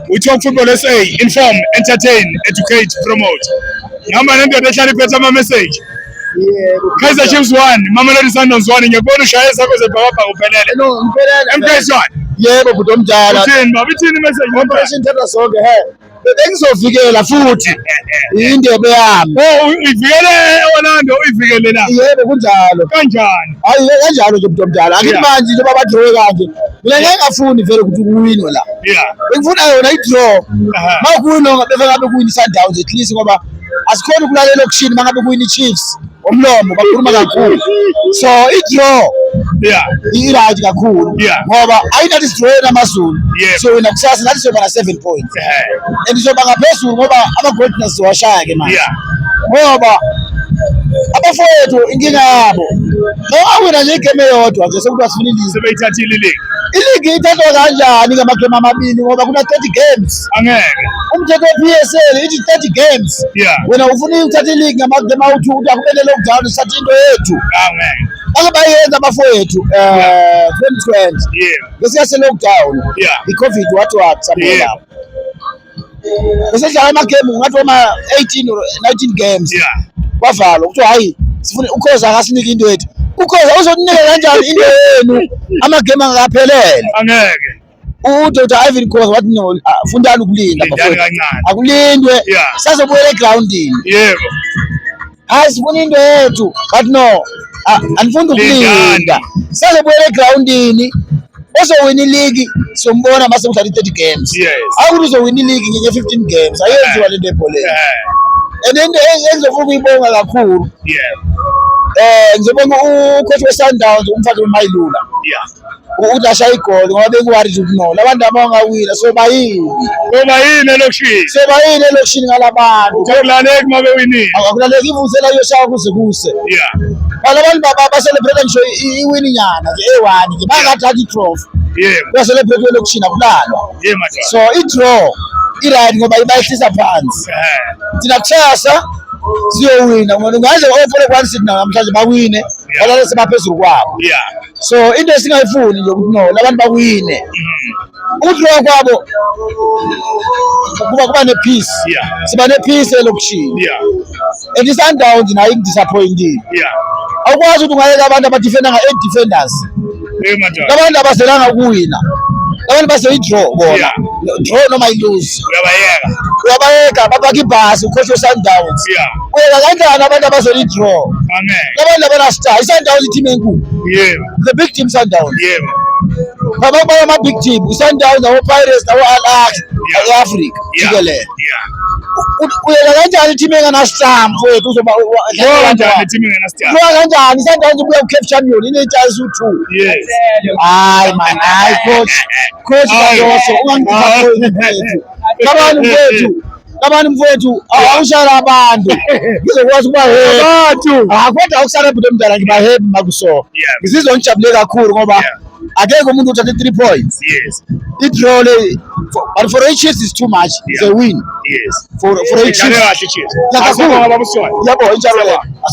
We talk football SA, inform, entertain, educate, promote. Ngihamba nendoda ehlala iphethe ama-message. Yebo. Kaizer Chiefs 1, Mamelodi Sundowns 1. Ngiyakubona ushaye sakho zebhakabhaka uphelele. No, ngiphelele. MK Swan. Yebo bhuti omdala. Uthini baba? Ithini i-message? Operation Thatha Sonke he. Bengizovikela futhi indebe yami. Oh, uyivikele e-Orlando, uyivikele la. Yebo kunjalo. Kanjani? Hayi kanjalo nje bhuti omdala. Angithi manje njengoba badrawe kanje. Mina ngeke ngafuni vele ukuthi kuwinwe la. Bengifuna yona i-draw. Makuwinwa ngabe ngabe kuwina i-Sundowns at least ngoba asikhoni ukulalela elokishini mangabe kuwina i-Chiefs ngomlomo bakhuluma kakhulu. So i-draw i-right kakhulu ngoba ayinathi sidrawe namaZulu. So wina kusasa nathi siyoba na 7 points. And siyoba ngaphezulu ngoba ama-goal thina siwashaya ke manje. Ngoba abafowethu inkinga yabo bawina nje igame eyodwa nje sekuthiwa sifuna iligi. Sebeyithathile iligi. Iligi ithathwa kanjani ngamagame amabili ngoba kuna 30 games. Angeke. Umthetho we-PSL ithi 30 games. Wena ufuna ukuthatha iligi ngamagame awu-2 ukuthi akube ne-lockdown sithathe into yethu. Angeke. Ake bayenza abafowethu 2020. Ngesikhathi se-lockdown. I-COVID wathi wathi somewhere lapho. Bese dlala amagame ngathi wama 18 or 19 games. Kwavalwa kuthiwa hayi sifuna uKhoza akasinike into yethu. UKhoza uzokunika kanjani into yenu amagame angakaphelele? Angeke. UDr Ivan Khoza wathi no, fundani ukulinda Lindani bafowethu. kancane. Akulindwe. Sazobuyela egroundini. Yebo. Hayi sifuna into yethu. But no, anifuni ukulinda. Sazobuyela egroundini. Ozowina iligi sombona mase kudlala i-30 games. Akuthi uzowina iligi nge-15 games. Ayenziwa lento ebholeni. And into engizofuna ukuyibonga kakhulu. Ngizobonga ucoach we-Sundowns umfana uMailula. Ukuthi ashaye igoli ngoba bengi-worried ukuthi no labantu abangawina soba yini. Soba yini elokishini? Soba yini elokishini ngalabantu? Akulaleki uma bewinile. Akulaleki ivusela iyoshaya kuze kuse. Labantu ba-celebrate ngisho iwini nyana nje eyi-1 nje bangathatha i-trophy. Yebo. Kuya-celebrate elokishini akulalwa. Yebo madoda. So i-draw i-right ngoba ibayehlisa phansi. Thina kusasa siyowina ngoba ungaze o-Polokwane City namhlanje bawine balale sebaphezulu kwabo. So into esingayifuni nje ukuthi no labantu bawine. Ukudraw kwabo kuba ne-peace. Siba ne-peace elokishini. And i-Sundowns nayo ingidisappointile. Awukwazi ukuthi ungayeka abantu abadefenda nga-8 defenders. Labantu abazelanga ukuwina. Labantu baseyi-draw bona. Draw noma i-lose. Uyabayeka. Uyabayeka bapaka ibhasi ucoach we-Sundowns. Uyeka kanjani abantu abazela i-draw? Angeke. Labantu abana-star. I-Sundowns i-team enkulu. Yebo. The big team Sundowns. Yebo. Baba ama big team. I-Sundowns nabo-Pirates nabo-Al Ahly e-Africa jikelele. Uyeka kanjani i-team engana-star mfowethu uzoba Dlawa kanjani i-team engana-star? Dlawa kanjani? I-Sundowns ibuya ku-CAF Champion iney'tshali eziwu-2. Yes. Hayi man, hayi coach. Coach Cardoso ungangidisappoint mfethu. Kabani mfethu? Kabani mfethu? Awushayela abantu. Ngizokwazi ukuba happy. Abantu. Ah kodwa ukusala bhuti omdala ngiba happy makuso. Ngizizwa ngijabule kakhulu ngoba akekho umuntu uthathe 3 points. Yes. I-draw le but for a Chiefs is too much. It's a win. Yes. For a Idlale Chiefs. kahle i-Chiefs. Ya kakhulu. Asibonga baba uSiwani. Yabo injalo le.